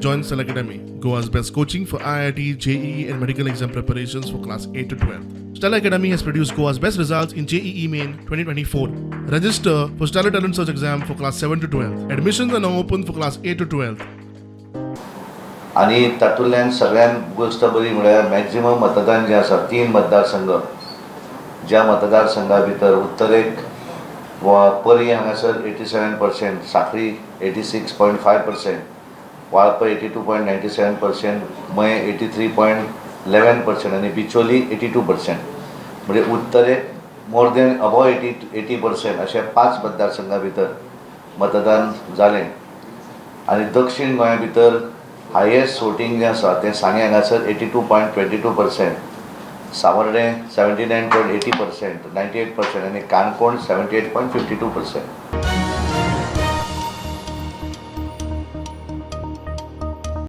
Join Stellar Academy, Goa's best coaching for IIT, JEE, and medical exam preparations for class 8 to 12. Stellar Academy has produced Goa's best results in JEE Main 2024. Register for Stellar Talent Search exam for class 7 to 12. Admissions are now open for class 8 to 12. आनी तातूंतल्यान सगळ्यान गोश्ट बरी म्हळ्यार maximum मतदान जें आसा, तीन मतदारसंघ, ज्या मतदारसंघा भितर उत्तरेक वा परी हांगासर 87%, Sanquelim 86.5%, Valpoi 82.97%, Mayem 83.11% आनी बिचोली 82%. म्हणजे उत्तरेक more than above 80% अशे पांच मतदारसंघा भितर मतदान जालें. आनी दक्षीण गोंया भितर हायेस्ट वोटींग जें आसा तें सांगें हांगासर 82.22%, Savarde 79.80%, 98% आनी काणकोण 78.52%.